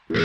Uas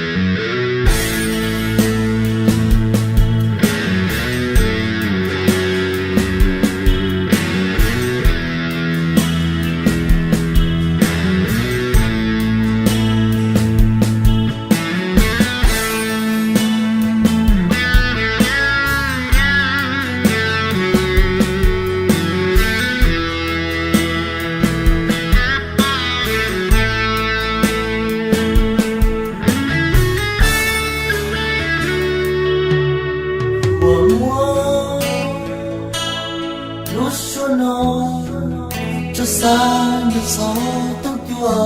muab lub suab no rau xa nws txhob tub cua,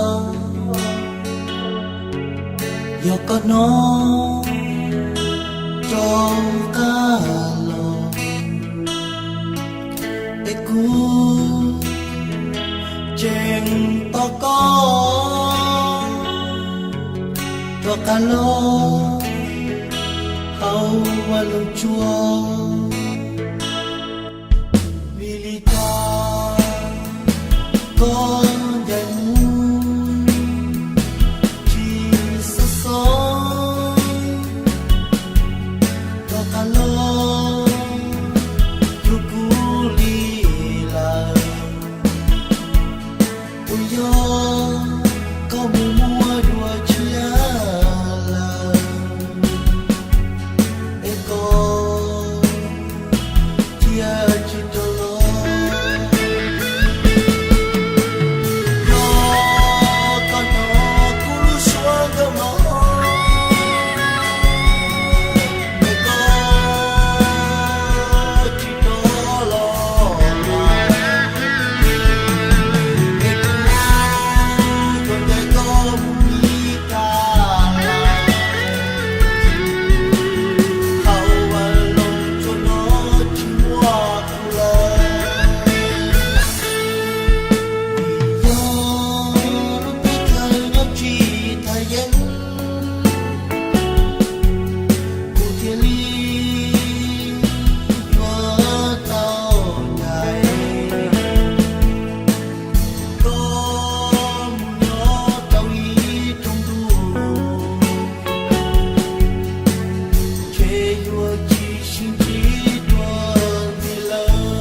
yog koj hnov rau qab los, es kuv tseem tos koj rov qab los hauv vaj loog tsuas. Vim li cas koj ncaim mus tsis xov xov, rov qab los cuag kuv li lawm. Puas yog koj mus muaj dua tshiab lawm, es koj cia tsis rov los? Yog koj hnov kuv lub suab nkauj no, es koj tsis rov los, es kuv yuav ncaim koj mus li cas lawm? Hauv vaj loog tsuas no tsis muaj kuv lawm. Vim yog lub teb chaws no tsis thaj yeeb, kuv thiaj li yuav tau ncaim koj mus nyob rau ib rooj ntuj, ntshe yuav tsis sib ntsib dua ntxiv lawm.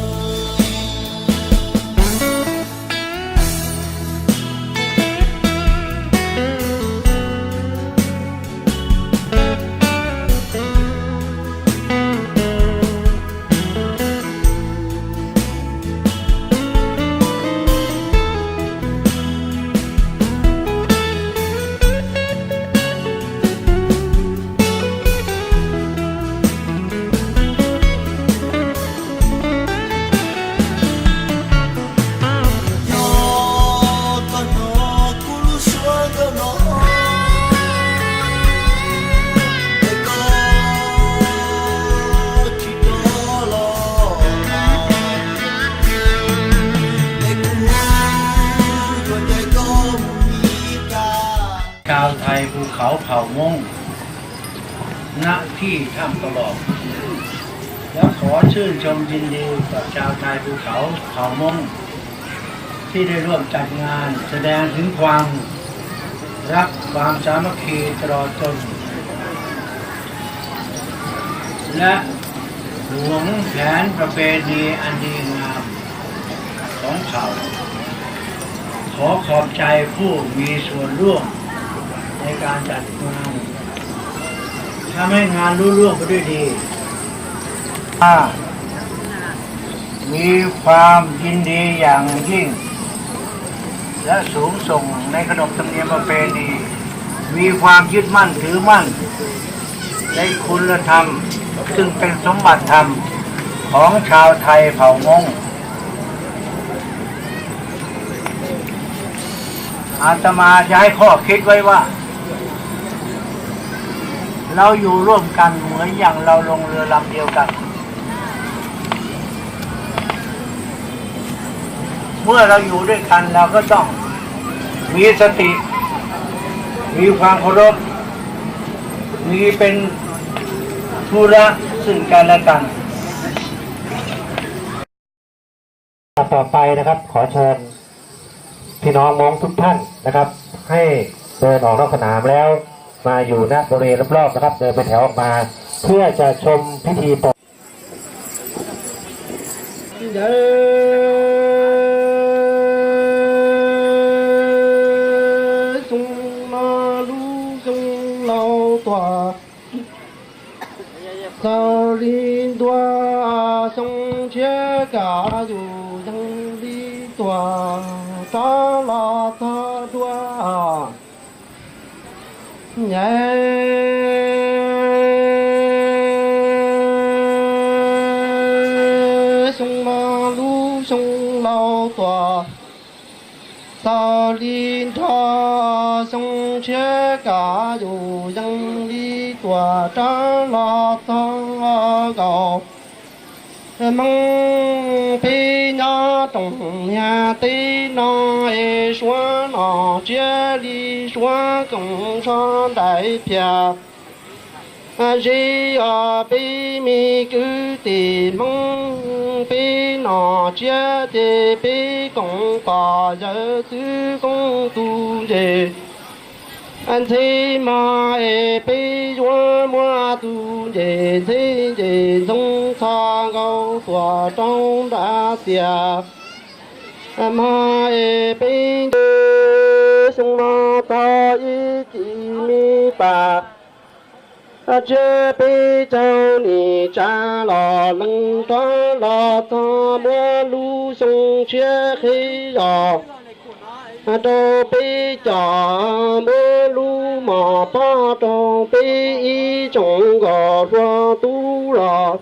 Yog koj hnov kuv lub suab nkauj no, es koj tsis rov los, es kuv yuav ncaim koj mus li cas. Chào thầy Pù Khẩu Phảo Mông,ณ ที่ถ้ำตลอด และขอชื่นชมยินดีกับชาวไทยภูเขาเผ่ามง ที่ได้ร่วมจัดงานแสดงถึงความรักความสามัคคีตลอดจน และหวงแหนประเพณีอันดีงามของเผ่า ขอขอบใจผู้มีส่วนร่วมในการจัดงาน ทำให้งานลุล่วงไปด้วยดี มีความยินดีอย่างยิ่ง และสูงส่งในขนบธรรมเนียมประเพณี มีความยึดมั่นถือมั่นในคุณธรรม ซึ่งเป็นสมบัติธรรมของชาวไทยเผ่ามง อาตมาจะให้ข้อคิดไว้ว่า เราอยู่ร่วมกันเหมือนอย่างเราลงเรือลำเดียวกัน เมื่อเราอยู่ด้วยกันเราก็ต้องมีสติ มีความเคารพ มีเป็นธุระซึ่งกันและกัน ต่อไปนะครับ ขอเชิญพี่น้องมงทุกท่านนะครับ ให้เดินออกนอกสนามแล้ว มาอยู่ณบริเวณรอบๆนะครับ เดินเป็นแถวออกมา เพื่อจะชมพิธีเปิด Ntawd xyoo no lub xyoo laus tuaj, txog li ntua xyoo tshiab kam yus yeej li tuaj rov los txog dua. Nyab xyoo no lub xyoo laus tuaj, txog li nrho xyoo tshiab kam yus yeej li tuaj rov los txog nkaus. Hmoob peb nyob rooj niag teb no es suav nom tsiab li suav koom zog nraim phiaj. Zeb os peb me kwv tij Hmoob, peb nom tsiab ces peb koom pom yawg txwv koob tus nce. Ntxhe mog es peb yuav muab tus nce ntxhe nce ntxhoo txhos nkaus tuaj rau nram tiaj. Mog es peb nce xyoo no txog ib chim me pas, tsiab peb caug nim tsa los lees rov los txog muab lub xyoo tshiab qhib zos rau peb cov, muab lub mos pob rau peb ib tsoom nkauj hluas tub los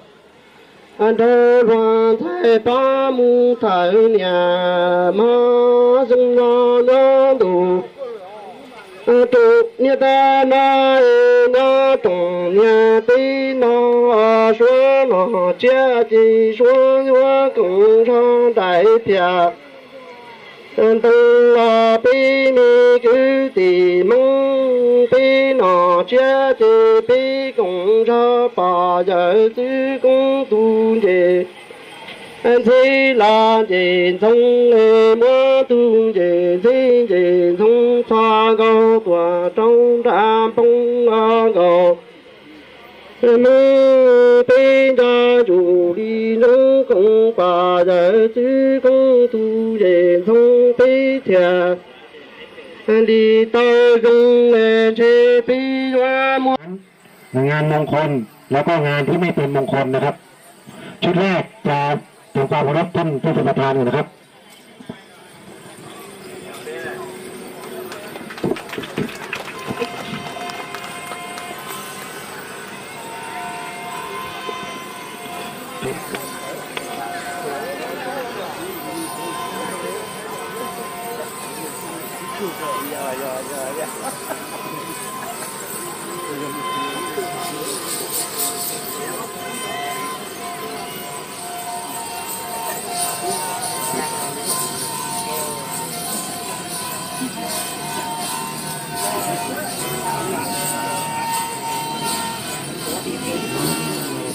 nrog hluas ntxhais pab mus thawm niam. Mog xyoo no nyob ntu tus niam tab no es nyob rooj niag teb no, suav nom tsiab ces suav yuav koom zog nraim phiaj. Ntoo los peb me kwv tij Hmoob, peb nom tsiab ces peb koom zog pom yawg txwv koob tus nce ntxhe los nce ntxhoo, muab tus nce ntxhe nce ntxhoo txhos nkaus tuaj rau nram npoo nkaus. Hmoob peb nco ntsuj li ntsoov koom pom yawg txwv koob tus nce ntxhoo peb thiaj li tau zoo, ntshe peb yuav muab งานมงคล แล้วก็งานที่ไม่เป็นมงคลนะครับ ชุดแรกจะทำความเคารพท่านเจ้าประธานก่อนนะครับ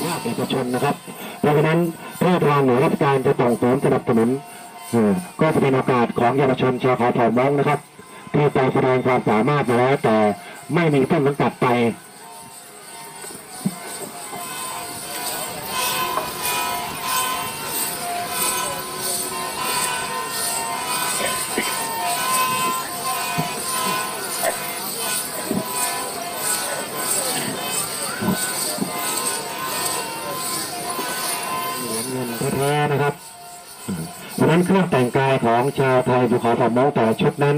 ภาคเอกชนนะครับ เพราะฉะนั้นถ้าทางหน่วยราชการจะส่งเสริมสนับสนุน เอ่อ ก็จะเป็นโอกาสของเยาวชน ชาวเขาเผ่าม้งนะครับ ที่ไปแสดงความสามารถมาแล้ว แต่ไม่มีต้นสังกัดไป เหมือนเงินแท้ๆนะครับ เพราะฉะนั้นเครื่องแต่งกายของชาวไทยภูเขาเผ่าม้งแต่ละชุดนั้น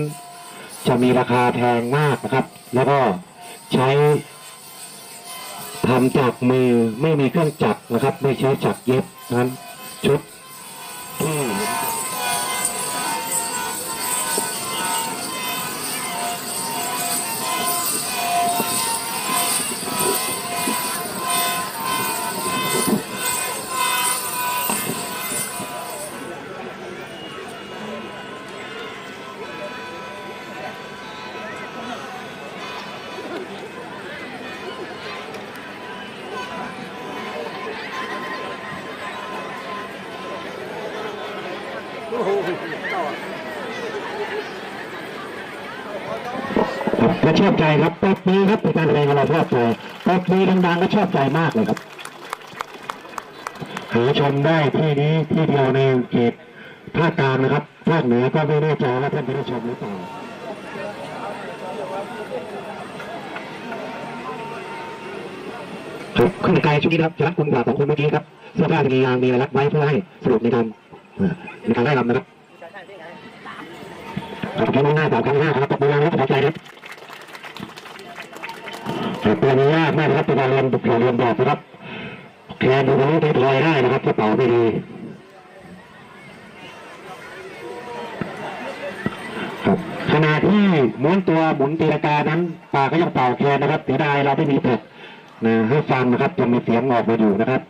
จะมีราคาแพงมากนะครับ แล้วก็ใช้ทำจากมือ ไม่มีเครื่องจักรนะครับ ไม่ใช้จักรเย็บนั้น ชุดที่ เ ก็ชอบใจครับ ปรบมือครับ เป็นการแสดงของเราชอบใจ ปรบมือดังๆก็ชอบใจมากเลยครับ หาชมได้ที่นี้ที่เดียวในเขตภาคกลางนะครับ ภาคเหนือก็ไม่แน่ใจว่าท่านจะได้ชมหรือเปล่า ครับ เครื่องแต่งกายชุดนี้นะครับ จะรับคุณกว่าสองคนเมื่อกี้ครับ เสื้อผ้าจะมียางมีอะไรรัดไว้เพื่อให้สะดวกในการ อ่า ในการไล่รำนะครับ ครับ ขอบคุณล่วงหน้าสามครั้งห้าครับ ขอบคุณล่วงหน้าขอบใจครับ ครับ ตัวนี้ยากมากนะครับ เป็นการเรียน เรียนแบบนะครับ แคนดูรู้ทอยได้นะครับ ถ้าเป่าไม่ดี ครับ ขณะที่ม้วนตัวหมุนตีลังกานั้น ปากก็ยังเป่าแคนนะครับ เสียดายเราไม่มีแท็กนะ ให้ฟังนะครับ จะมีเสียงออกมาอยู่นะครับ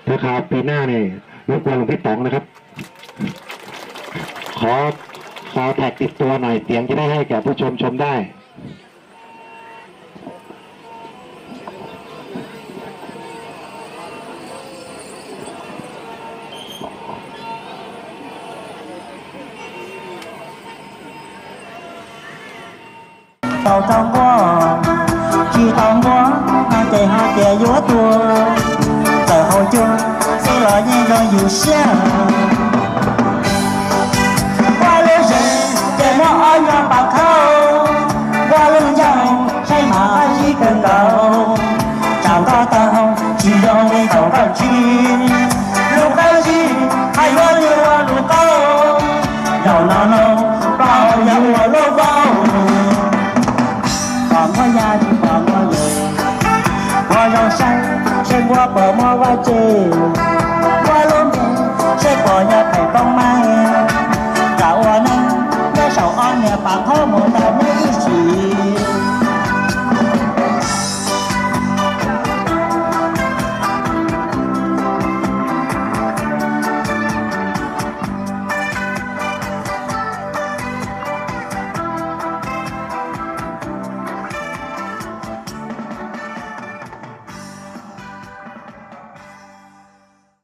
ถ้าคราวปีหน้าเนี่ย รบกวนหลวงพี่ป๋องนะครับ ขอซาวด์แทร็กติดตัวหน่อย เสียงจะได้ให้แก่ผู้ชมชมได้ Tau tau nquab, tsis tau nquab no ces ho tias yuav tuag, txawm haus cuag xwb los yeej zoo yus siab. Ua lub zeem ces muab ob nyuag pas khauj, ua lub ncauj saib mas qab zib kawg nkaus, tsam koj tau tsis zoo li thaum koj ntsib. Lub qab zib hais yuav li ua lub qauj, zaum no no plaub yog ua lub qauj. Pom nquab ya tsis pom nquab yees, ua zoo saib seb nquab puas muab vaj tse, ua lub npe seb puas yog phem koob meej. Tsam ua neej nyob saum ob niag pas khauj mus ntawm neb ib sim.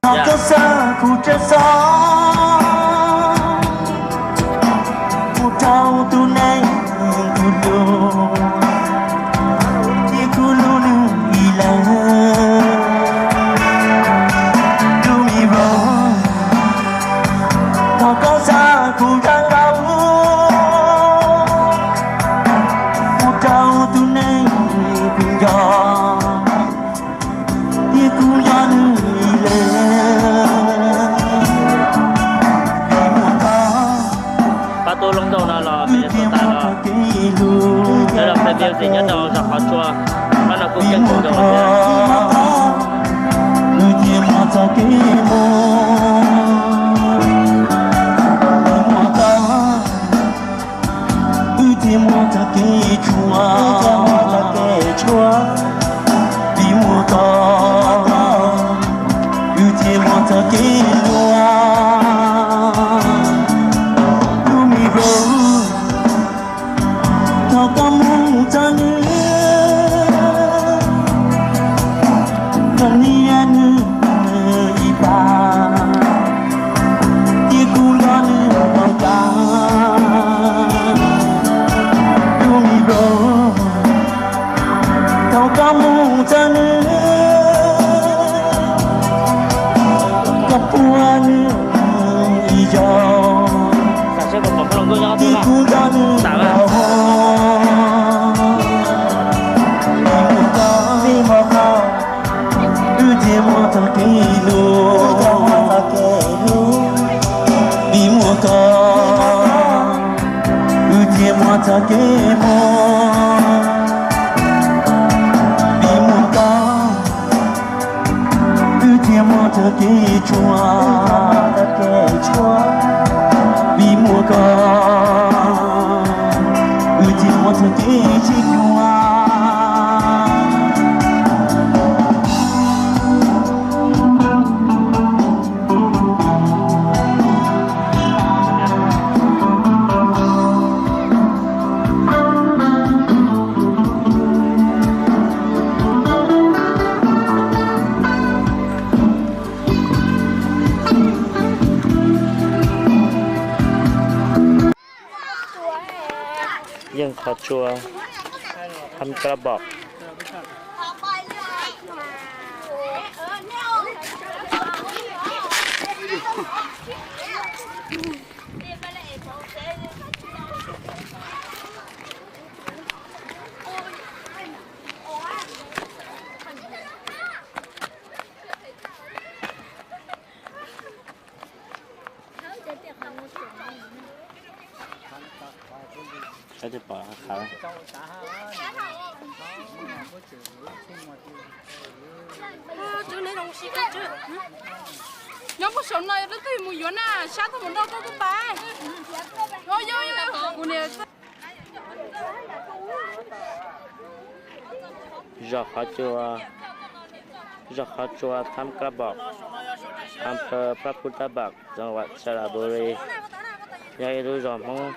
Koj xav kuv tseem xav, kuv rau tus neeg kuv hlub, thiab kuv hlub nws ib leeg. Lub me vauv, thov koj xav kuv tseem xav, kuv rau tus neeg kuv nco, thiab kuv nco nws ib leeg. Pab tub hluas nraug no los Minnesota los, lawv los play music nyob rau zos Qhov Tsua, pab no kuj keej kawg nkaus thiab. Wb thiaj muaj txoj kev muaj, wb muaj koj. Wb thiaj muaj txoj kev tshuav, wb thiaj muaj txoj kev tshuav. Vim muaj koj, wb thiaj muaj txoj kev luag. Lub me vauv, thov koj mus txog nws, koj nias nws ib pas, thiab kuv nco nws ua cas. Lub me vauv, thov koj mus txog nws, koj puag nws ib zaug, thiab kuv nco nws ua cas. Vim muaj koj, vim muaj koj, wb thiaj muaj txoj kev hlub, wb thiaj muaj txoj kev hlub. Vim muaj koj, wb thiaj muaj txoj kev muag. Vim muaj koj, wb thiaj muaj txoj kev tshuav, txoj kev tshuav. Vim muaj koj, wb thiaj muaj txoj kev sib cuag. Qhov tsua Tham Kab Pom. Nyob puag saum no leej twg mus yuav na, sab tau mus nrog rau kuv pais. Yog yog yog, kuv niam. Zos qhov tsua, zos qhov tsua Tham Kab Pom, Am Pha Phab Pub Tab Pam, Xas Las Npus Lis, yog ib lub zos Hmoob,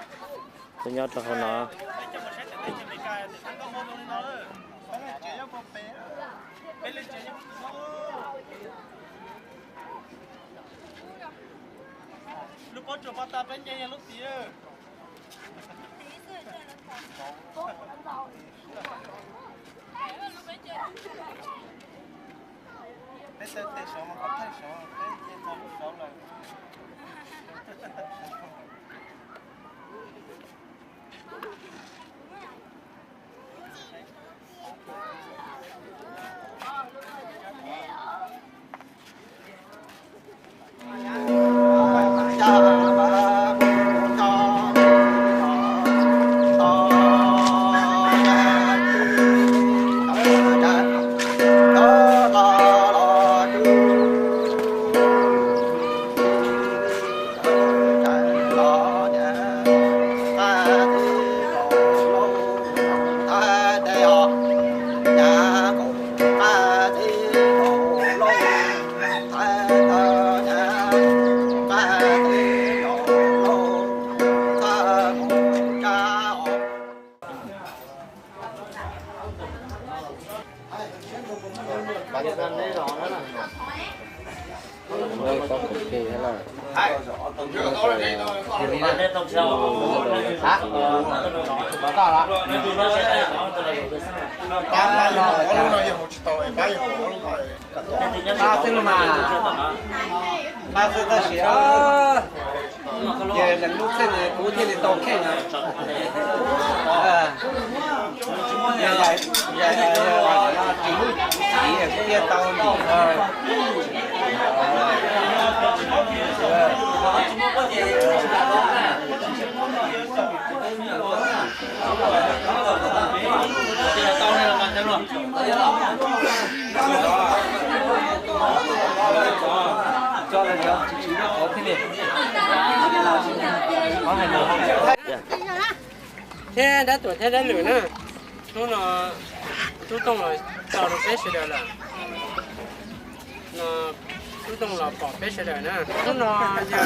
kuj nyob rau hauv no. Lub pob tsuas pov tas peb nce yog lub tid. Peb tej saud mas qhov thawj saud, peb nce txog lub saud lawm. Pab xwb los mas, pab xwb tab sis ces leej lub txheej kuv thiaj li tau kheej na. Tsis muaj txiv thiaj tau ntim. Thiab dab tuam thiab dab lwm na, hnub no Tub Tooj los tso rau peb sawv daws lawm. No, Tub Tooj los pom peb sawv daws na. Hnub no yog,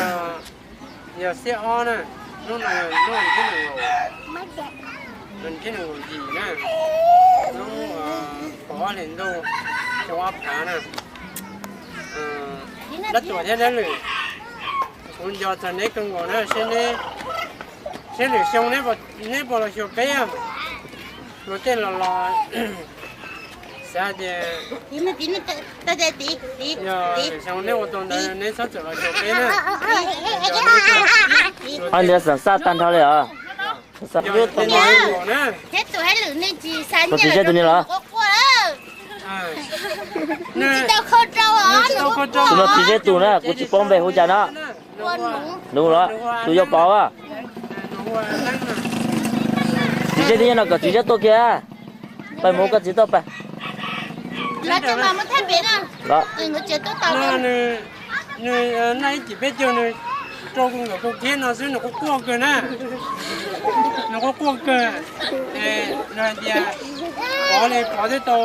yog xiab ob na, hnub no yog hnub tim nees nkaum, tim nees nkaum yim na, hnub kaum ob hlis ntuj xyoo ob phav na. Dab tuam thiab dab lwm, kuv nco txog neb kawg nkaus na, seb neb, seb lwm xyoo neb puas los xyuas peb, luag tej los los xav tias yog lwm xyoo neb ua tau ntawd neb txhob txwm los xyuas peb na. Ob niag xam xaj tag nrho li os. Tus txiv zeb tus ni los? Tus no txiv zeb tus na, kuv tsis paub npe hu cas na, kuv tsis paub npe hu cas no. Nuv los, tus yau pov. Txiv zeb twb nyob no, kom txiv zeb tuaj kiag. Pab mus hu koj txiv tuaj pab. Nws noj ib cim peb caug, nws rau nkawm kaus kiab no xwb, nws quaj quaj kawg na. Nws quaj quaj kawg. Nws hais tias, pov li pov twb tau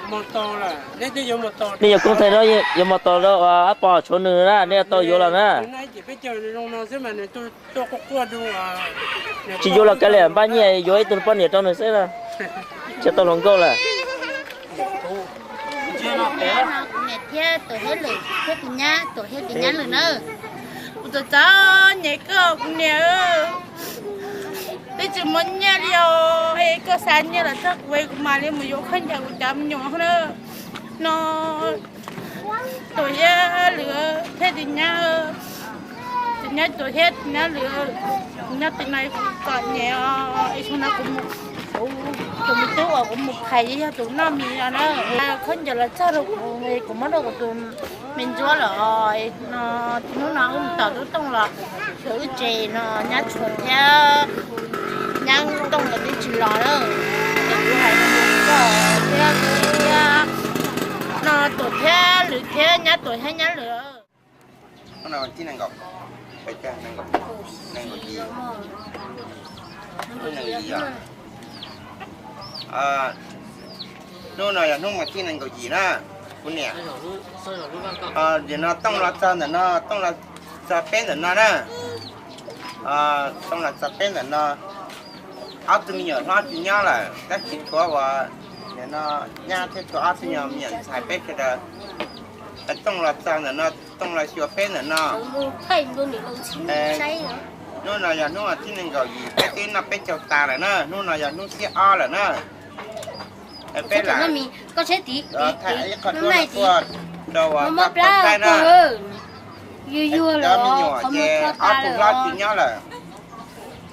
mos taus lawm, neb twb yuav mos taus. Nej yuav koob thaij no, yuav mos taus rau ab pov tshuav nws na, nej yuav tau yuav los na. Nws noj ib cim peb caug zoo no xwb mas nws tuaj quaj quaj dua. Tsis yuav los kav liam, npaj nyiaj yuav ib tug poj niam rau nws xwb na. Tsis tau hluas nkauj lawm. Kuv niam thiab tus hab lwm thiab tus nyab, tus thiab tus nyab lwm na. Kuv txom txom nyem kawg kuv niam. Twb tsis muaj nyiaj li os, es koj xav nyiaj los txog kuv, kuv mam li mus yuav khaub ncaws kuv cov me nyuam na. No, Tuam thiab Lwm thiab tus nyab, tus nyab Tuam thiab tus nyab Lwm, nyob tim no kuv txom nyem os, es xyoo no kuv mus, kuv tus me tub uas kuv mus phais yog tus noj mis no na. Khaub ncaws los txog rau kuv, kuv muab rau kuv tus me ntsuab lawm os. No, hnub no wb mus tom tub Tooj los xyov wb tsev no nyab Tshuas thiab nyab Tooj nkawd twb tsis los na. Ces kuv hais rau koj thiab, thiab no Tuam thiab Lwm thiab nyab Tuam thiab nyab Lwm. Hnub no vas thib nees nkaum, nees nkaum, nees nkaum yim, nees nkaum yim os. Hnub no yog hnub vas thib nees nkaum yim na, kuv niam. Nim no Tooj los txog ntawm no, Tooj los txog peb ntawm no na. Tooj los txog peb ntawm no. Ob tug me nyuam hlob tsis nyob lawm, tab sis tshuav uas nim no nyab thiab tshuav ob tug nyuag me nyuam ntxhais peb sawv daws. Tooj los txog ntawm no, Tooj los xyuas peb ntawm no. Hnub no yog hnub vas thib nees nkaum yim, peb twb noj peb caug tas lawm na, hnub no yog hnub xiab ob lawm na. Peb lam thaij ib qho tuaj rau uas koj tau saib na. Cov me nyuam ces ob tug hlob tsis nyob lawm,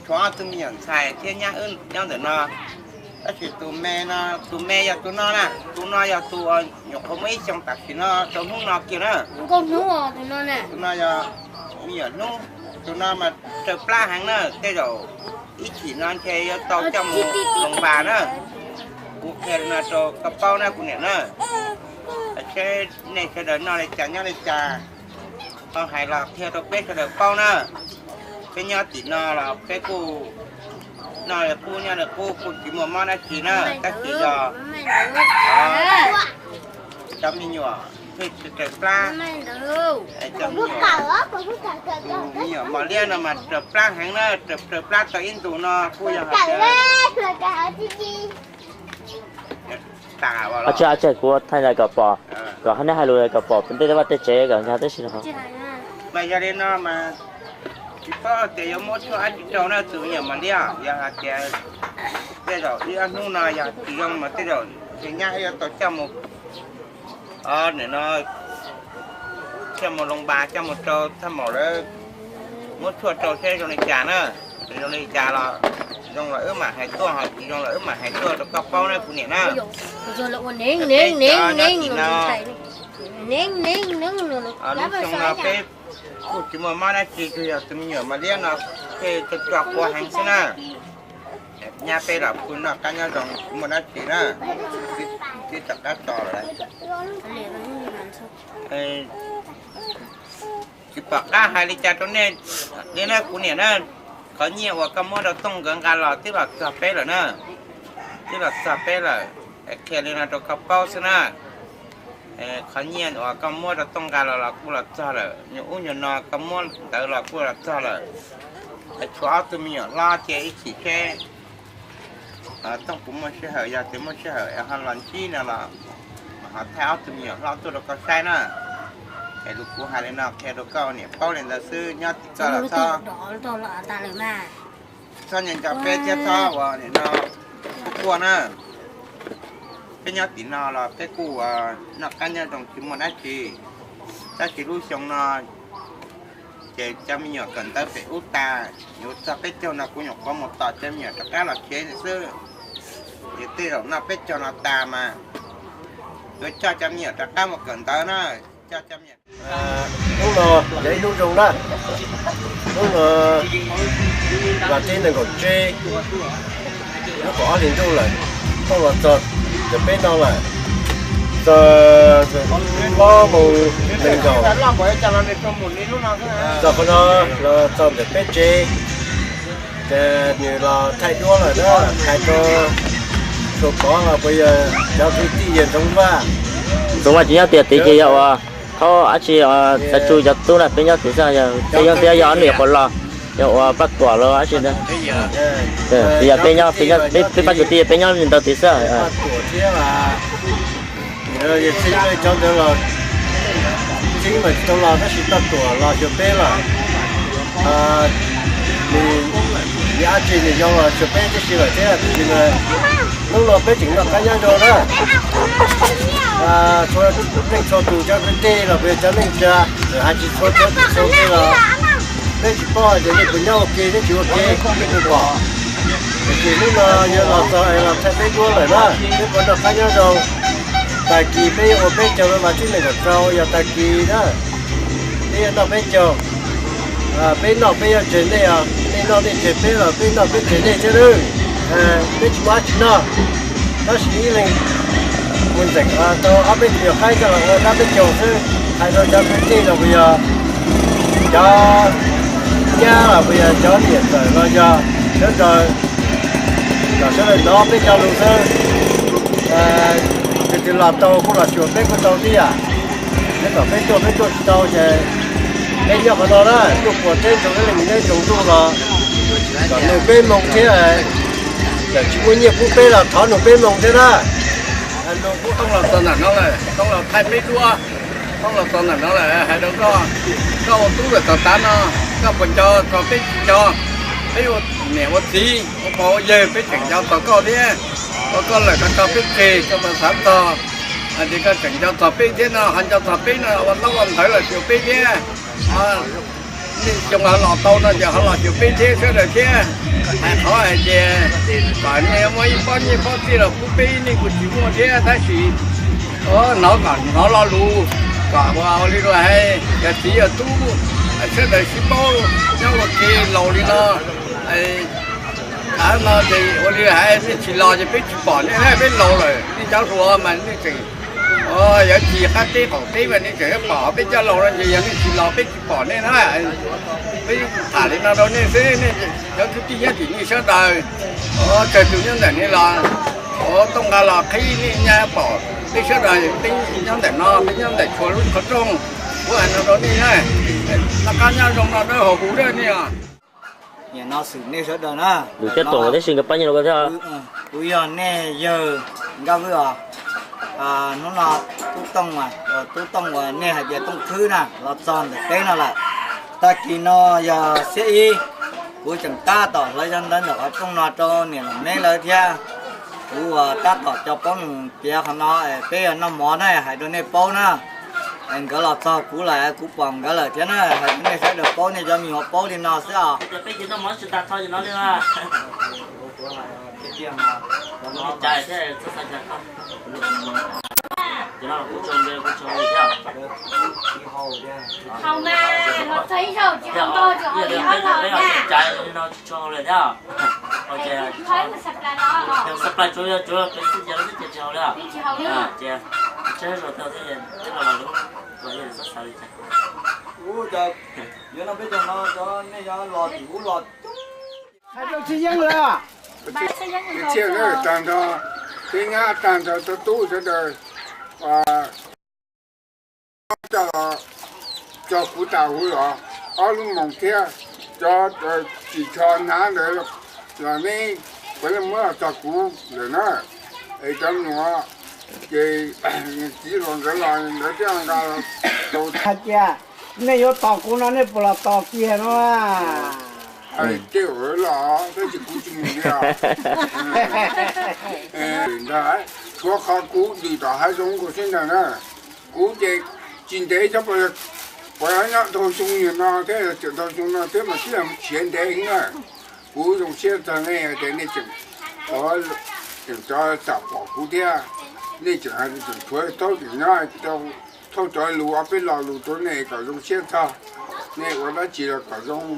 tshuav ob tug me nyuam ntxhais thiab nyab wb nyob ntawm no. Tab sis tus me no, tus me yog tus no na, tus no yog tus nyuam qhuav muaj ib xyoo tam sim no rau hnub no kiag na. Tus no yog me nyuam hnub, tus no mas raws plab heev na, tej zaum ib chim no ntshe yuav tau coj mus loos npas na. Kuv qhia li no rau koj paub na kuv niam na. Seb nej sawv daws noj li cas nyob li cas, ho hais los qhia rau peb sawv daws paub na. Peb nyob tim no los peb kuj noj li qub nyob li qub kuj tsis muaj mob dab tsi na, tab sis yog cov me nyuam thiaj tsis raws plab. Me nyuam mos liab no mas raws plab heev na, raws plab tau ib ntus no kuj yog hais tias Ab tsi, kuv thaij ntawd kom pom, kom neb hais lus kom pom tej vaj tej tsev kom nkag tib si no. Mas yog li no mas tsis paub tias yuav muab tshuaj dab tsi rau na tus me nyuam mos liab, yog hais tias tej zaum ib ob hnub no yog tsis zoo mas tej zaum ntshe nyab yuav tau coj mus, nim no coj mus loos npas coj mus rau thaj maum lawv muab tshuaj rau seb zoo li cas na. Zoo li cas los zoo los wb mam hais tuaj, ho tsis zoo los wb mam hais tuaj rau koj paub na kuv niam na. Peb cov nyob tim no, lub xyoo no peb kuj tsis muaj mob dab tsi, tsuas yog tus me nyuam mos liab no thiaj tso tso quav heev xwb na. Nyab peb los kuj noj qab nyob zoo tsis muaj dab tsi na, twb rov qab tso lawm. Tsis pom qab hais li cas rau nej li na kuv niam na. Qhov nyiaj uas koj muab rau Tooj nkawd nqa los twb los txog peb lawm na, twb los txog peb lawm. Qhia li no rau koj paub xwb na. Qhov nyiaj uas koj muab rau Tooj nqa los los kuj los txog lawm, nyuag ub nyuag no koj muab ntawd los kuj los txog lawm. Tshuav ob tug me nyuam hlob cia ib chim seb Tooj puas muaj sij hawm, yog tias muaj sij hawm ho los ntsib no los ho thaij ob tug me nyuam hlob tuaj rau koj saib na. Es lus kuv hais li no qhia rau koj niam paub li ntawd xwb, nyob tim koj los txhob, txhob nco nco peb thiab txhob uas nim no quaj na. Peb nyob tim no los peb kuj uas noj qab nyob zoo tsis muaj dab tsi, tab sis lub xyoo no ces cov me nyuam kawm ntawv pem ub tas, yuav txog peb caug no kuv nyuam qhuav mus tos cov me nyuam rov qab los tsev xwb. Ces tej zaum noj peb caug no tas mas yuav coj cov me nyuam rov qab mus kawm ntawv na. Coj cov me nyuam. Hnub no yog ib hnub zoo na, hnub no vas thib nees nkaum tsib, hnub kaum ob hlis ntuj lawm, Tooj los txog ntawm peb no lawm, txog plaub moos nees nkaum, txog qhov no los txog ntawm peb tsev, ces nws los thaij duab lawm na, hais rau Suav Pov los puas yog cov kwv tij yawg Ntxoov Vaj. Ntxoov Vaj tsis nyob tias tid ces yog uas thaub dab tsi, Xaiv Tsu cov tub na peb nyob tid xwb, yog Xaiv Yoog thiab yog ob niam qhuav los, yog uas Paj Tuam los dab tsi, yog peb nyob, peb pab kwv tij peb nyob ntawd tid xwb. Cov ntawd los txib mas tsis tau los tab sis Paj Tuam los xyuas peb lawm. Nws Yog dab tsi nws zoo los xyuas peb tib si lawm thiab, tab sis mas hnub no peb tseem noj qab nyob zoo na. Txhua leej txhua tus cov kwv tij los puas yog cov neej tsa, hais tsis txhua txhua txhua txhua los peb tsis paub hais tias nej puas nyob ua ke thiab tsis ua ke, peb puas pom. Tiam sis hnub no yuav los txog es los thaij peb duab lawm na, peb puas noj qab nyob zoo. Tag kis peb yuav ua peb caug rau vas thib nees nkaum rau yog tag kis na, peb yuav noj peb caug. Peb noj peb yuav tseg nej os, nej noj nej tseg peb los peb noj peb tseg nej thiab nawb. Peb tsis muaj dab tsi noj, tab sis ib leeg mus ntxeem tau ob peb tug yog qaib coj los ua dab peb caug xwb. Hais rau cov kwv tij los puas yog cov nyab los puas yog cov niam txawm los yog sawv daws, kom sawv daws hnov peb cov lus xwb. Tus twg los tau kuj los xyuas peb kuj tau tib yam. Tab tom peb tuaj peb tuaj tsis tau ces peb nyob qhov no na, ntuj puas teb nroo ib leeg neb nroo ntuj los kom nug peb moo thiab. Txawm tsis muaj nyiaj pub peb los thov nug peb moo thiab na. Nug kuj Tooj los txog ntawm no lawm, Tooj los thaij peb duab. Tooj los txog ntawm no lawm, hais rau koj, koj ua tub lawm txog tav no, koj puas nco txog peb tsis nco? Peb ua niam ua txiv ua pog ua yawg peb tseem nco txog koj thiab. Ua koj lawm koj tso peb tseg, koj puas xav txog hais tias koj tseem nco txog peb thiab no? Ho nco txog peb no ua ntaub ua ntawv los xyuas peb thiab. Nej xyoo ho los tau no ces ho los xyuas peb thiab sawv daws thiab. Hais qhov hais tias kom nej muaj ib pob nyiaj pob txiaj los pub peb nej kuj tsis muaj thiab, tab sis hnov kom hnov lo lus kom ua li luag hais, yog txiv yog tub sawv daws sib paub nyob ua ke laus li no. Tav no ces ua li hais nej tsis los ces peb tsis pom nej, peb laus lawm nej nco hluas mas nej tseem yuav ci qab teb qaum teb mas nej tseem pom, peb cov laus no ces yog nej tsis los peb tsis pom nej na. Peb tham li no rau nej xwb, nej cov kwv tij nyob tim nej sawv daws, tsawg tus nyob ntawm nej los, Tooj nqa los qhib nej nyab pom, peb sawv daws peb nyob ntawm no, peb nyob ntawm tshuav lub qhov rooj, kuv hais no rau nej na, noj qab nyob zoo no dawb huv dawb nej os. Nim no xwm nej sawv daws na, lus thiab tuam tab sis nkawd pab nyiaj rau koj thiab. Kuv yog nej yawg Nkaj Vwj os. Hnub no Tub Tooj, Tub Tooj uas nej hais tias Tooj Khwb na los txog ntawm peb no lawm. Tag kis no yog xiab ib, kuv tseem tab tom hlawv cov ntawv ntawm qhov rooj no rau niam Los Meb lawv thiab. Kuv uas tab tom coj poob num tiav qhov no, peb yog noj mov na, hais rau nej paub na. Nkawd los txog kuv lawm, kuv pom nkawd lawm thiab na, hais rau nej sawv daws paub, nej cov me nyuam paub li no xwb os. Ub, cov yuav noj peb caug no, cov nej yuav los tim ub los coob. Hais rau Txhiaj Yeeb lawm. Txhiaj Yeeb tag nrho, peb nyab tag nrho, tub sawv daws coj los txog kuv tas huv los ob lub moos thiab, cov tsis tshua hnav ntawd los neb puav leej muab los txog kuv lawm na. Es cov me nyuam ces txiv hluas nkawd los nkawd thiaj nqa tau. Hais tias nej yuav tos kuv no nej puas los tos kiag no? Tej los tab sis kuv tsis mus li os. Ntag, tshuav qhov kuv dim tom hav zoov nkaus xwb ntag na. Kuv ces tsis ntev xyov puas nyob dhau xyoo no thiab, tseem dhau xyoo no thiab mas twb yog siav ntev na. Kuv zoo siab txog nej tias nej tseem, tseem cov xam pom kuv thiab, nej tseem hais tias tseem tshuav thaub tseem nyob, thauj cov lus ob peb lo lus rau nej kom zoo siab txog. Nej ua dab tsi los kom zoo,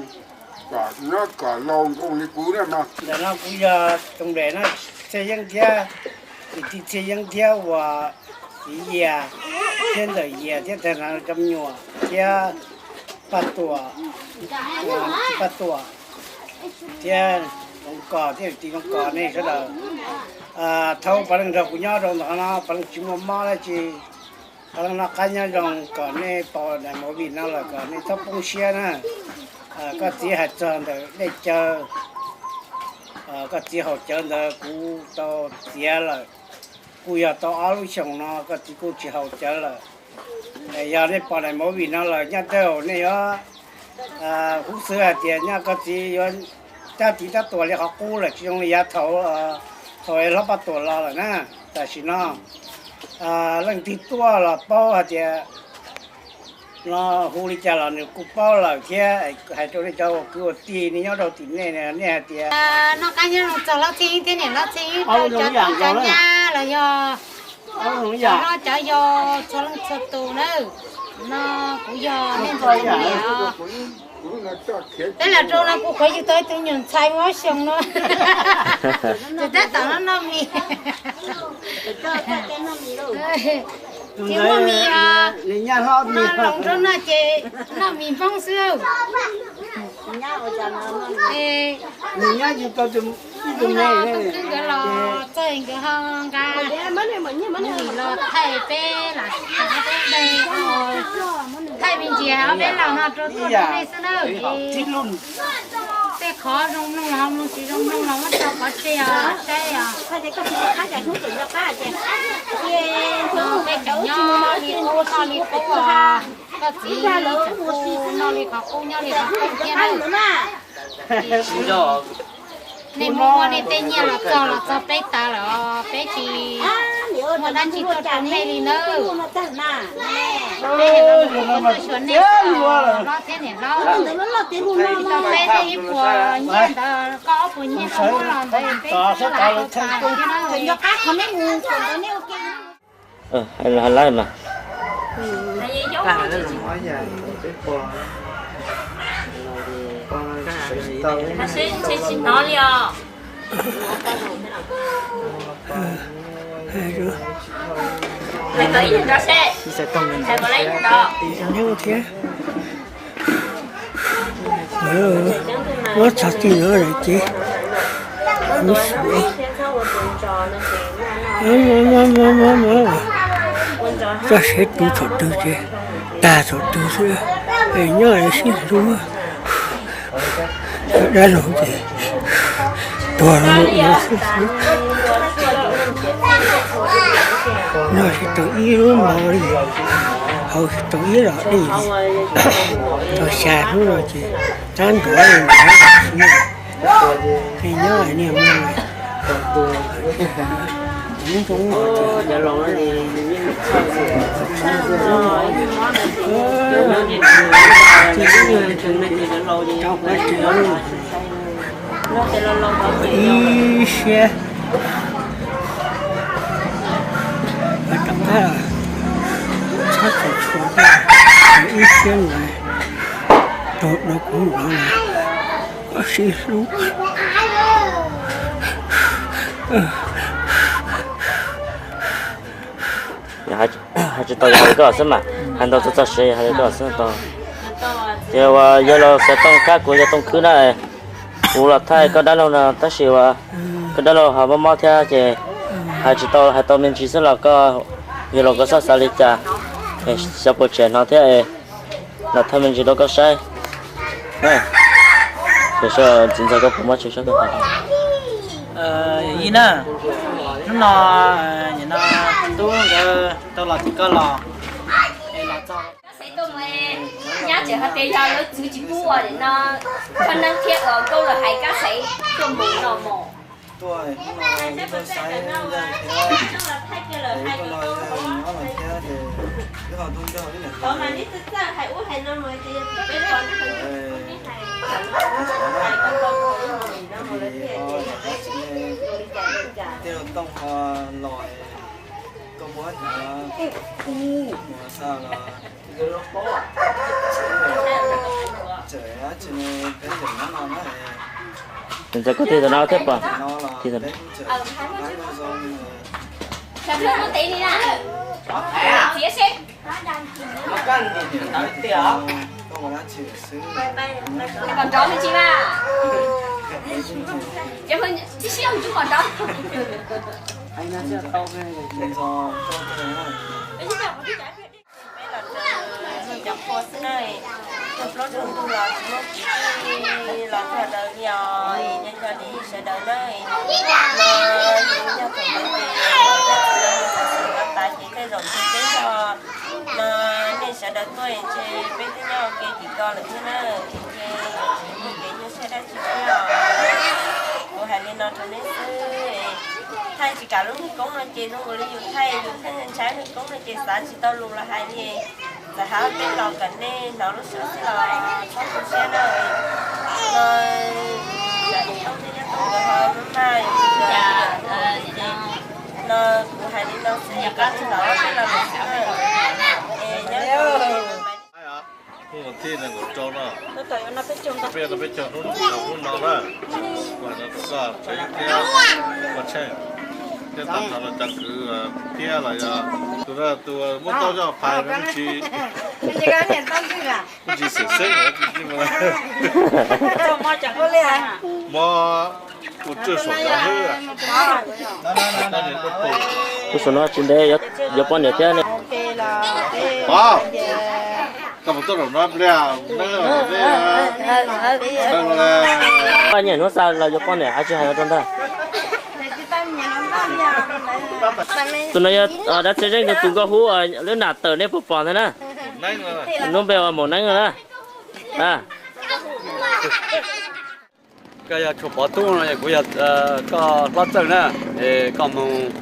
kom nyob kom laus nkoos li kuv na no. Ntawm no kuv yog Tooj Nplem na, Txhiaj Yeeb thiab, kwv tij Txhiaj Yeeb thiab uas txiv Yias thiab ntxawm Yias thiab tag nrho cov me nyuam thiab Paj Tuam, Paj Tuam thiab Loov Kos thiab tis Loov Kos nej sawv daws. Thaum puav leej nrog kuv nyob rau ntawm no puav leej tsis muaj mob dab tsi, puav leej noj qab nyob zoo, kom nej pom daim movie no lawm kom nej txhob poob siab na. Koj txiv hais txog ntawm dej cawv, koj txiv haus cawv ntawd kuv tau txiav lawm, kuj yog tau ob lub xyoos no koj txiv kuj tsis haus cawv lawm. Yog nej pom daim movie no lawm nyob tej zaum nej yuav hub xwb hais tias nyob koj txiv yuav Tab tiv tab tuam li qhov qub lawm, tsis zoo li yav thaum, thaum hlob Paj Tuam los lawm na. Tam sim no leej twg tuaj los paub hais tias no hu li cas los nws kuj paub lawm thiab. Hais rau nej cov ua kwv ua tij nej nyob rau tim nej, nej hais tias noj qab nyob zoo txog hlob Txhiaj Ib thiab niam hlob Txhiaj Ib, rau cov tub cov nyab los yog cov hlob cov yau txhua leej txhua tus na. No kuv yog nej ntxhais niam. Peb los rau no kuv qhuav yug tau ib tug nyuam ntxhais muaj ob xyoos no. Ces tab tom no noj mis. Tsis muaj mis os. No los rau no ces noj mis Hmoob xwb. Nws nyob tsis tau ib tug me, nkawd los txog nkawd ho nqa mus los thaij peb lam thaij peb de, thaij me ntsis ob peb los no rau tus nej xwb na. Tej qhov zoo mloog los ho mloog, tsis zoo mloog los muab tso pov tseg os saib os. Peb tseem nyob li qub noj li qub os. Koj txiv tseem noj li qhov qub nyob li qhov qub thiab na. Nej muab muab nej tej nyiaj los txog los txog peb tas lawm os, peb tsis muaj dab tsi tuaj rau nej li nawb. Peb niam no kuv tuaj xyuas nej xwb os hlob thiab niam hlob. Tau peb tej ib puas nyiaj ntawd, koj ob puas nyiaj koj muab los ntawd peb twb lam tau tas thiab na. Hais lawm mas. Tsis hnov li os. Hais kom ib nyuag nrov seb. Hais kom lawv ib nyuag nrov. Muab txog twg no lawm ces lub xyuas, txoj sav tu thaum twg ces tag thaum twg xwb. Es nyob sib hlub, dab laug ces tuag lawm xwb xwb. Noj tsis tau ib lub mov li, haus tsis tau ib los dej li. Tau xya hnub no ces tab nrov li nrov xwb. Nyob niag muag tus ub ntoo rau qhov tsev ib siab rov qab txhob txhua txhua ib siab no rau kuv no sib hlub. Hais tsis tau yog hais li koj xwb mas, hais ntau txog txoj sia yog hais li koj xwb tau. Ces uas yawg laus Xaiv Tooj thiab kuv yawg Tooj Khwb na, kuv los thaij koj dab laug no tab sis uas koj dab laug ho mob mob thiab ces hais tsis tau, hais tau me ntsis xwb los koj yawg laus koj txhob xav li cas, xyov puas tseem hnov thiab es los thaij me ntsis rau koj saib. Txiv ntxawm koj puas muaj tseem saib koj. Ib na, hnub no nim no tub nkawd tau los tim koj los es los txog. Nyab tseem hais tias yog lawv txwv tsis pub ua no, koj neeb thiab ua nkauj lawv hais kab xaiv tuaj mus no mos. Tuaj hnub no tuaj saib yawg thiab, es tuaj los yawg nyob los thiab ces wb ho tuaj nrog wb niam tais. Tij laug Tooj ho los, koj puas hnov mus xa los tseem dab tsi peb tseem nyob no na. Ntxawm koj tig tam no thiab pom, tig tam no. Kom nrov me ntsis mas. Cov tib si mus kom nrov. Peb los rau cov qhua xwb na, tuaj plaub tsib hnub los tsis muaj kwv tij los txog daws li os, nco nco li sawv daws na. No yog thaum ntawd ces txhua txhua no tas ces tej zaum ntshe peb yog no nej sawv daws tuaj ntshe peb twb nyob ua ke tim ko lawm thiab na, ntshe tsis muaj kev nyuaj siab dab tsi thiab os. Hais li no rau nej xwb, thaij tsis kam lub niag koob no ces zoo nkaus li yus thaij, yus thaij ntshai niag koob no ces xav tsis tau lus los hais li. Txawm hais tej los kom nej hnov lub suab xwb los txhob tu siab na. No, yog ib tug nyob tau nkawd ho maj maj, yog no kuv hais li no xwb, kom nej hnov tej los lus xwb na. Es nyob Hnub tim nees nkaum rau no, peb caug hnub no na, koj tsev thiab ua tsheej, thiab tag nrho los cov kwv thiab los yog tus, tus muab tauj coj phais me ntsis, me ntsis xeeb xeeb, mob ua tswj saum cov hwb. Tus saum no tsis ntev yuav poj niam thiab ne. Pov, koj puas tuaj zaum no pliag? Poj niam hnub xa los yuav poj niam, hais tsis hais rau ntag. Tus no yog dab txheeb zeej rau tus nkauj hub lub nam tawm nej puas pom ntag na. Lub npe ua Maum Neeb na. Koj yog Tshuas Pov tub no es kuv yog koj hlob Txawj na, es koj mus,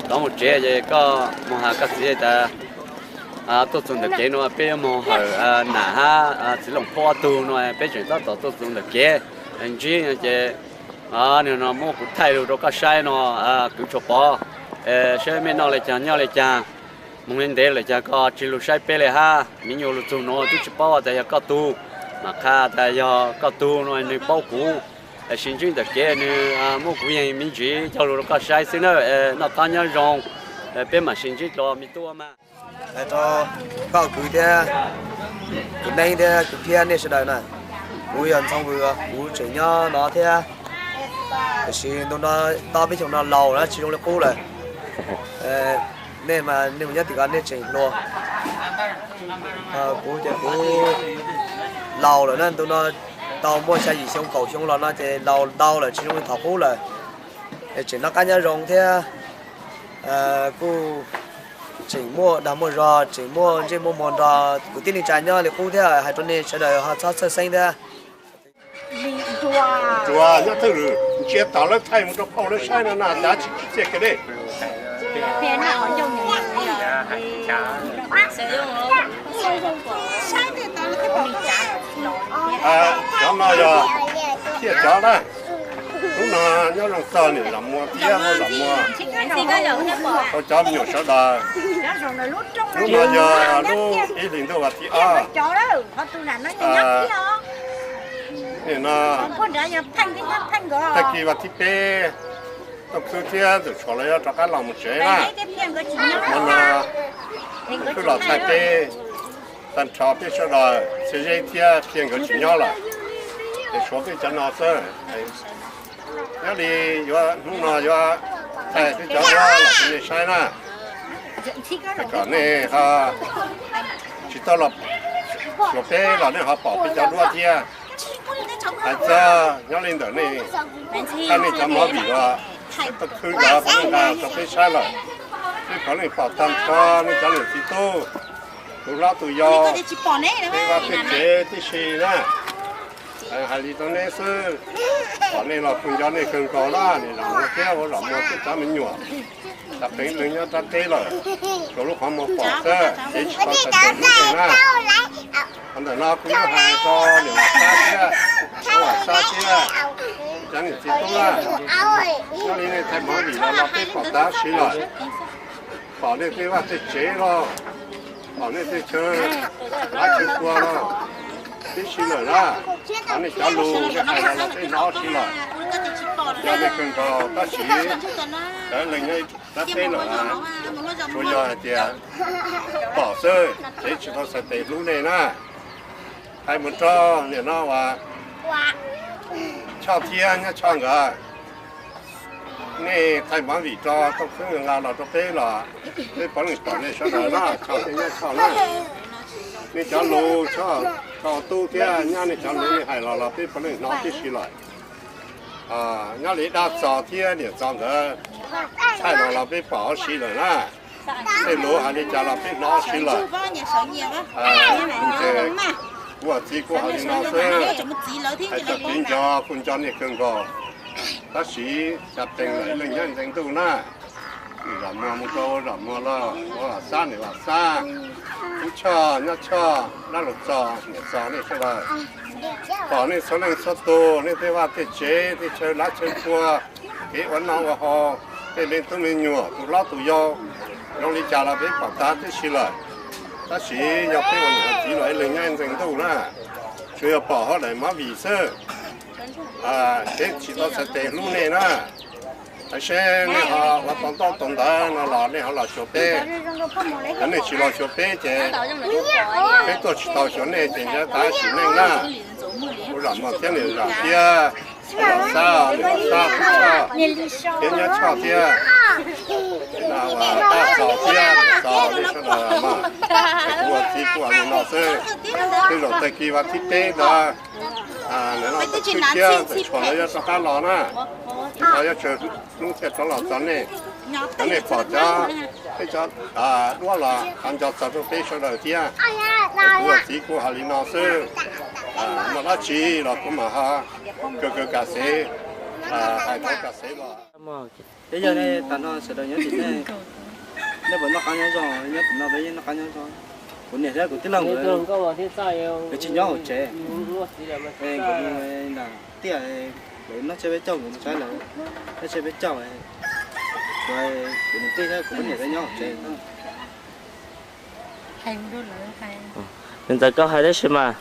tov mus tsev ces koj mus hais koj txiv tas tuaj txog ntawm kev no peb yuav mus hawm Nam hab Txiv Looj Phob ob tug no, peb tseem tab tom tuaj txog ntawm kev ntsib no ces nim no muab kuv thaij lus rau koj saib no, kwv Tshuas Pov, saib mej noj li cas nyob li cas, moog li ntev lawm cas koj tsis lug saib peb li hab. Me nyuam lug txug nuav twb tsis paub tas yog koj tug, mas qha tas yog koj tug no nwg paub kuv, sib ntsib ntawm kev nwg muab kuv yeeg me ntsis cog lug rau koj saib xwb na. Noj qab nyob zoo, peb mam sib ntsib dlua me tub mas. Hais rau koj kwv thiab, kwv Neeb thiab kwv Phiab nej sawv daws na, kuv yog Ntxhoo Vws, kuv tseem nyob no thiab, tiam sis ntu no tob peb xyoos no laus lawm tsis zoo li qub lawm. Nej mas nej mus nyob tim ko nej tseem hluas, kuv ces kuv laus lawm na, ntu no tau muaj xya yim xyoo kaum xyoo los no ces laus ntau lawm tsis zoo li thaum qub lawm. Tseem noj qab nyob zoo thiab, kuj tseem muaj dag muaj zog, tseem muaj ntsej muaj muag nrog kwv tij neej tsa nyob li qub thiab. Hais rau nej sawv daws ho txhob txhawj xeeb thiab. Ntsuag nyob twg lawm? Ntsia tom lawv thaij mus rau phauj lawv saib no na, cav tsis txiaj kiag li. Cov no yog thiaj cov na. Hnub no nyob zoo txog niam zos muag thiab muaj zos muag, rau cov me nyuam sawv daws. Hnub no yog lub ib hlis ntuj vas thib ob, nim no tag kis vas thib peb, Tooj Khwb thiab Ntxawm Tshuas lawv yuav rov qab los mus tsev na. Hmo no Tooj Khwb los thaij peb, tag nrho peb sawv daws Txhiaj Zeb thiab Phiaj nkawd tsis nyob lawm, es tshuav peb cov no xwb. Nyob li yuav hnub no yuav thaij peb cov duab los rau nej saib na, kom nej ho tsis tau los, los peb los nej ho pom peb cov duab thiab. Hais txog nyob li ntawm nej, thaij nej cov movie los, Tooj Khwb nkawd puav leej nqa rau peb saib lawm. Peb puav leej pom tag nrho nej cov niam txiv tub, tus hlob tus yau, tej vaj tej tsev tib si na. Hais li rau nej xwb, pom nej los kuv nco nej kawg nkaus na, niam zos muag thiab ua zos muag tej cov me nyuam. Tag pleev leej nyob rab teb lawm, tsuas lub qhov muag pom xwb, kev tsis tau txhais tes lub neej na. Qhov ntawm no kuv yuav hais rau niam Vam Xab thiab, niam Vam Xab thiab cov niam txiv tub na. Nyob li nej thaij movie los los peb pom tab sis lawm, pom nej tej vaj tej tsev los, pom nej tej chaw, qab chaw kua los tib si lawm na. Qhov nej cov lus nej hais los los peb hnov si lawm. Nco nej kawg nkaus tab sis cov leej nyob rab teb lawm, tsuas yog hais tias pom xwb, kev tsis tau txhais tes hlub nej na. Hais mus rau niam no uas Choj thiab nyab Choj nkawd, nej thaij movie rau Tooj Khwb nqa los rau peb los peb puav leej pom nej sawv daws na, Choj thiab nyab Choj na. Nej cov lus Choj, Choj tub thiab nyab nej cov lus nej hais los los peb puav leej hnov tib si lawm. Nyob li dab Txos thiab niam Txos nkawd thaij los los peb pom huv si lawm na. Tej lus hais li cas los peb hnov huv si lawm. Kuv ces kuv ua txiv kuv hais li no xwb, hais txog kev nco kuv nco nej kawg nkaus. Tab sis cas tees lawm leej nyob ntxeev ntuj na, zam muag mus rau zam muag los, ua los xab niam los xab, ub choj nyob choj, dab laug txog niam txog nej sawv daws. Pom nej txhua leej txhua tus, nej tej vaj tej tsev, tej chaw lav chaw pua, kev ua noj ua haus, tej me tub me nyuam, tus hlob tus yau, zoo li cas los peb pom tag tib si lawm. Tab sis yog peb ua niam ua txiv los ib leeg nyob ntxeev ntuj na, tsuas yog pom hauv daim movie xwb, peb tsis tau txhais tes hlub nej na. Tab sis nej ho ua tau ntaub tau ntawv no los nej ho los xyuas peb. Yog nej tsis los xyuas peb ces peb tuaj tsis tau xyuas nej ces nyob tab sim neej na. Kuv zam muag thiab niam zam thiab, zam xab niam zam xab, ub choj thiab nyob choj thiab, tab xaus thiab xaus nej sawv daws mas. Kuv ua txiv kuv ua li no xwb. Tej zaum tag kis vas thib peb ntawd, ntawm no tawm tshuaj thiab ntawm tshuaj lawv yuav rov qab los na. Ces yuav tsum hnub thiaj rov los txog nej, rau nej pom cov, peb cov duab los qhov nco txog rau peb sawv daws thiab. Es kuv ua txiv kuv hais li no xwb, muaj dab tsi los kuv mam ho kaw kaw kam xev, hais tau kam xev los. Peb yog nej tag nrho sawv daws nyob tim nej, nej puas noj qab nyob zoo? Nyob tim no peb yeej noj qab nyob zoo. Kuv niam thiab kuv tij laug nkawd, nkawd tsis nyob hauv tsev, nkawd mus tiaj, lawv noj tsiab peb caug nkawd mus saib lawv noj tsiab peb caug, kuv niam tij thiab kuv poj niam peb nyob hauv tsev. Nws ntxawm koj hais tab sis mas,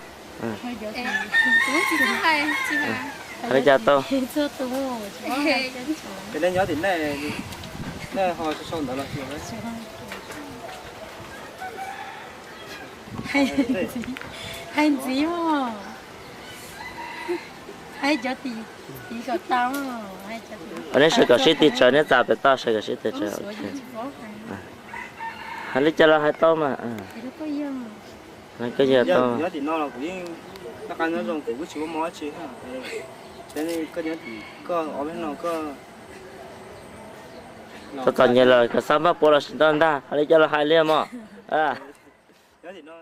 hais li cas tau? Ces nej nyob tim nej, nej ho sau sau ntawv los xyuas. Hais ntxiv os, hais cov tim, tim kom tau. Os, nej sawv kom sib tig tsawv, nej txav pem toj sawv kom sib tig tsawv. Hais li cas los hais tau mas. Koj yog tau. Nyob tim no los kuv yeej noj qab nyob zoo, kuv kuj tsis muaj mob dab tsi. Koj nyob tim koj ob peb no koj txom txom nyem los kom xav maj puav los sis ntau ntag, hais li cas los hais li mog. Nyob tim no